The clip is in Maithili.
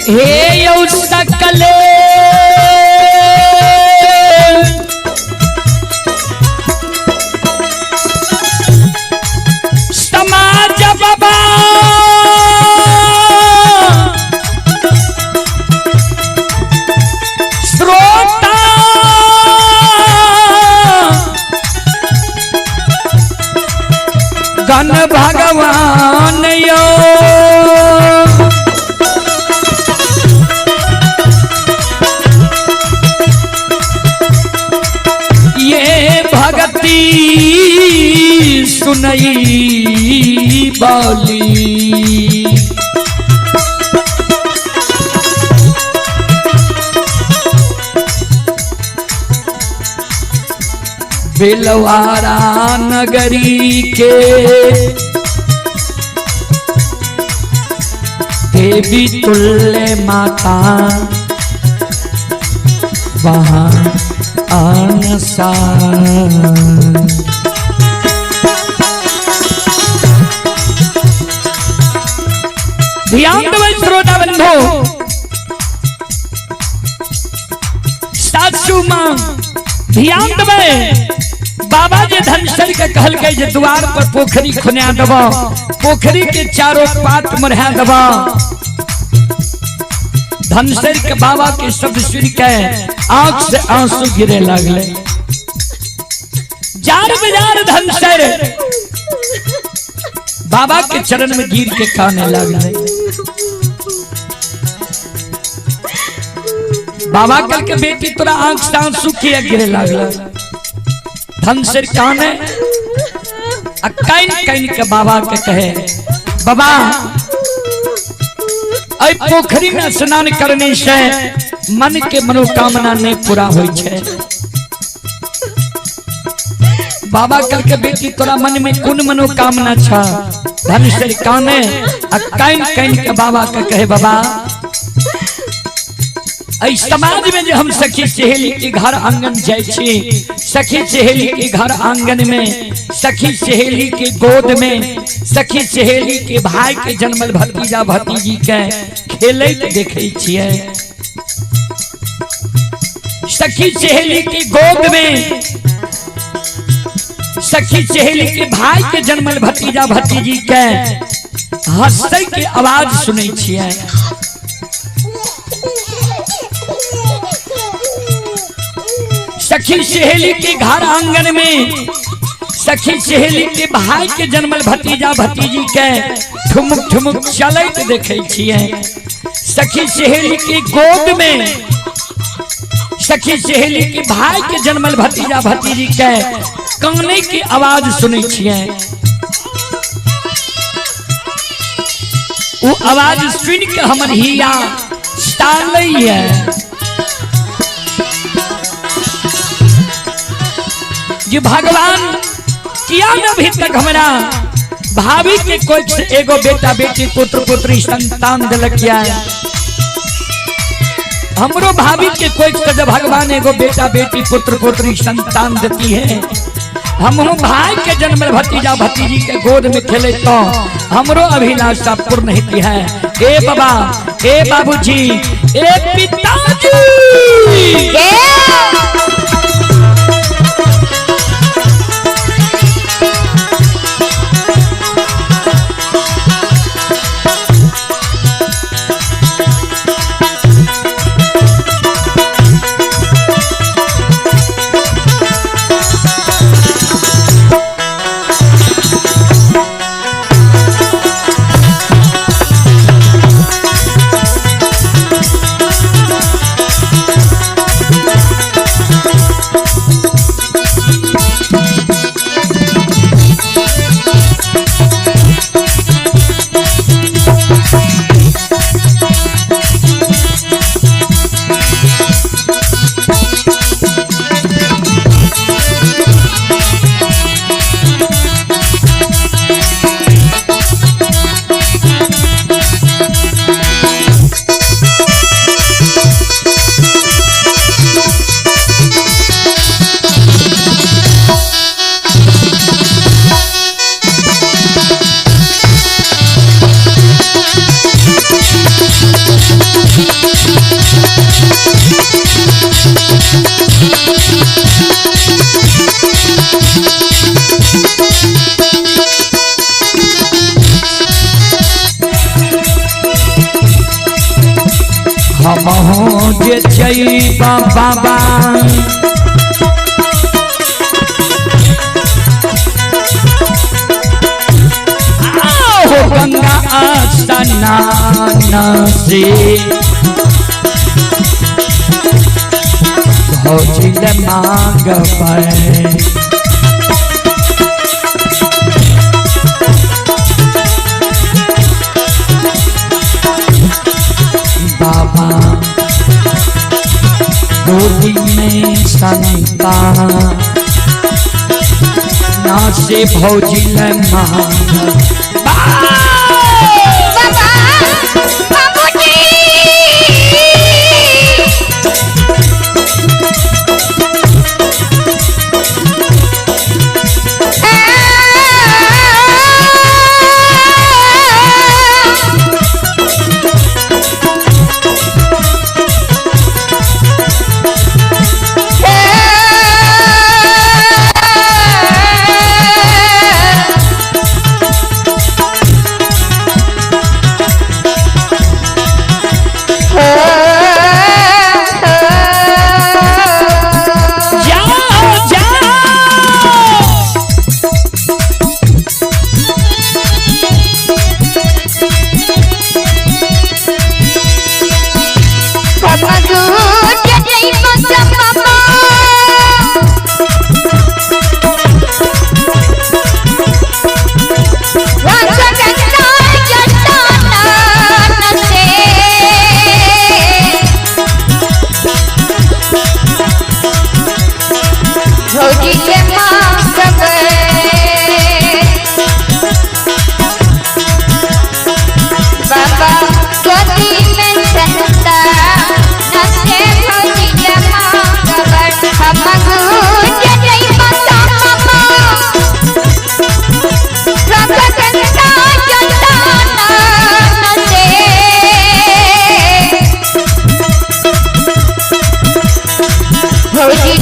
हे यौ सकले समाज बाबा श्रोता गण भगवान यो ये भगती सुनई बोली। बिलवारा नगरी के देवी तुल्य माता वहाँ आनसा। ध्यान देबै श्रोता बंधु, सासू माँ ध्यान देबै। बाबा जे धनसर के कहलकै जे द्वार पर पोखरी खुना देबो, पोखरी के चारों पात मरहा देबो। धनसर के बाबा के शब्द सुन के आंख से आंसू गिरे लगले। जार बाजार धनसर बाबा के चरण में गिर के काने लगले। बाबा कल के बेटी तोरा आंख से आंसू किया गिरे लगल। धनसर काने आ काइन काइन के बाबा के कहे, बाबा ऐ पोखरी में स्नान करने से मन के मनोकामना नहीं पूरा होई छे। बाबा कल के बेटी तोरा मन में कोन मनोकामना छा। धनसर काने आ काइन काइन के बाबा के कहे, बाबा ऐ समाज में जो हम सखी सहेली के घर आंगन जाय छी, सखी सहेली के घर आंगन में, सखी सहेली के गोद में, सखी सहेली के भाई के जन्मल भतीजा भतीजी के खेलैत देखै छियै। सखी सहेली के गोद में, सखी सहेली के भाई के जन्मल भतीजा भतीजी के हंसै के आवाज सुनै छियै। सखी सहेली के घर आंगन में, सखी सहेली के भाई के जन्मल भतीजा भतीजी के ठुमुक ठुमुक चलैत देखै छियै। सखी सहेली के गोद में, सखी सहेली के भाई के जन्मल भतीजा भतीजी के काने के आवाज सुनै छियै। वो आवाज सुन के हमर हिया सालैया जे भगवान किया न अभी तक हमरा भाभी के कोई से एगो बेटा बेटी पुत्र पुत्री संतान दिलकिया। हमरो भाभी के कोई से जब भगवान एगो बेटा बेटी पुत्र पुत्री संतान देती है, हमरो भाई के जन्म भतीजा भतीजी के गोद में खेले तो हमरो अभिलाषा पूर्ण होती है। ए बाबा, ए बाबूजी, ए पिताजी। हमहूँ जे जइबा बाबा आओ गंगा स्नान से भौजी ले मांग पर। बाबा गोदी में संतान ना से भौजी ले मांग बाबा बाबूजी। जाओ जाओ। बाबा गोदी में संता नसे भौजी मांगबर हम जय माता मामा रख गंगा जटाना नसे भौजी।